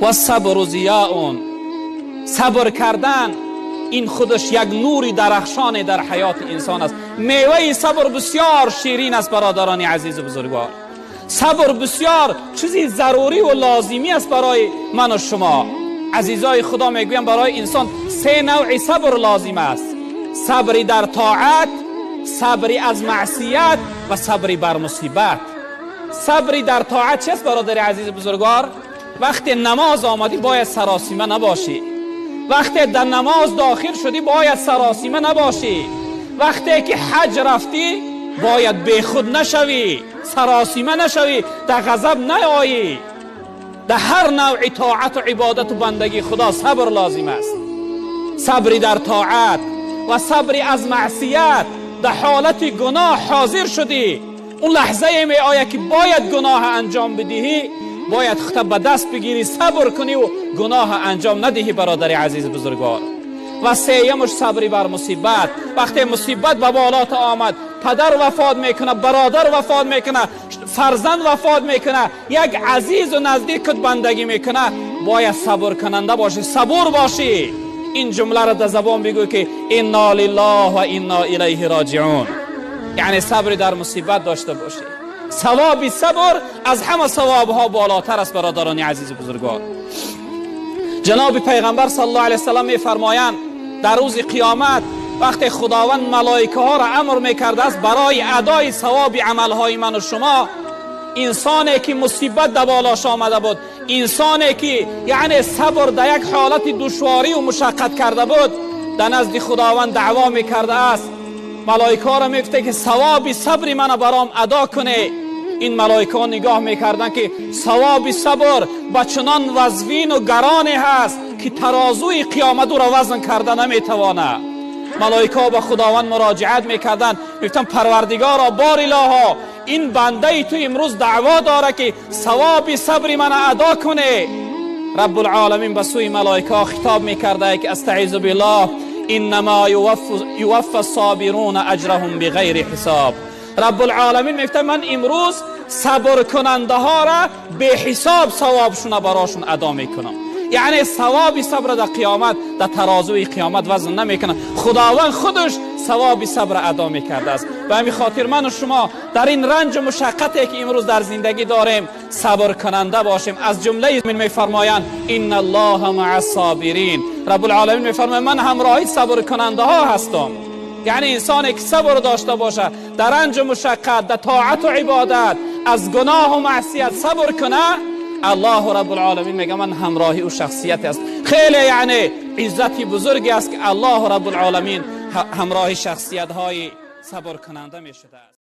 و صبر ضیاء، صبر کردن این خودش یک نوری درخشان در حیات انسان است. میوه صبر بسیار شیرین است برادران عزیز و بزرگوار. صبر بسیار چیزی ضروری و لازمی است برای من و شما. عزیزای خدا، میگویم برای انسان سه نوع صبر لازم است: صبری در طاعت، صبری از معصیت و صبری بر مصیبت. صبری در طاعت چیست برادر عزیز بزرگوار؟ وقتی نماز آمدی باید سراسیمه نباشی، وقتی در نماز داخل شدی باید سراسیمه نباشی، وقتی که حج رفتی باید بیخود نشوی، سراسیمه نشوی، در غضب نیایی. در هر نوع طاعت و عبادت و بندگی خدا صبر لازم است. صبری در طاعت و صبری از معصیت. در حالت گناه حاضر شدی، اون لحظه می آید که باید گناه انجام بدهی، باید خودت به دست بگیری، صبر کنی و گناه انجام ندهی برادر عزیز بزرگوار. و سیمش صبری بر مصیبت. وقتی مصیبت به بالات آمد، پدر وفات میکنه، برادر وفات میکنه، فرزند وفات میکنه، یک عزیز و نزدیکت بندگی میکنه، باید صبر کننده باشی، صبور باشی. این جمله را در زبان بگو که انا لله و انا الیه راجعون، یعنی صبر در مصیبت داشته باشی. ثواب صبر از همه ثواب ها بالاتر است برادران عزیز بزرگوار. جناب پیغمبر صلی الله علیه وسلم میفرمایند در روز قیامت وقتی خداوند ملائکه ها را امر میکرده است برای ادای ثواب عملهای من و شما، انسانی که مصیبت در بالاش آمده بود، انسانی که یعنی صبر در یک حالت دشواری و مشقت کرده بود، در نزد خداوند دعوا میکرده است. ملائکه ها را میگفته که ثواب صبر من برام ادا کنه. این ملائکه ها نگاه میکردن که ثواب صبر به چنان وزوین و گرانی هست که ترازوی قیامت او را وزن کرده نمیتوانه. ملائکه ها به خداوند مراجعت میکردن، میگفتن پروردگارا، بار الها، این بنده تو امروز دعوا داره که ثواب صبر من ادا کنه. رب العالمین به سوی ملائکه ها خطاب میکرده که استعیذ بالله، انما یوفى الصابرون اجرهم بغیر حساب. رب العالمین میگفته من امروز صبر کننده ها را به حساب ثوابشون براشون ادا میکنم. یعنی ثواب صبر در قیامت، در ترازوی قیامت وزن نمیکنه، خداوند خودش ثواب صبر ادا میکرده است. به همین خاطر من و شما در این رنج و مشقتی که امروز در زندگی داریم صبر کننده باشیم. از جمله من میفرمایند ان الله مع الصابرین. رب العالمین میفرماید من همراهی صبر کننده ها هستم. یعنی انسانی که صبر داشته باشه در رنج و مشقت، در طاعت و عبادت، از گناه و معصیت صبر کنه، الله رب العالمین میگه من همراهی او شخصیت است. خیلی یعنی عزتی بزرگی است که الله رب العالمین همراه شخصیت های صبر کننده می شده است.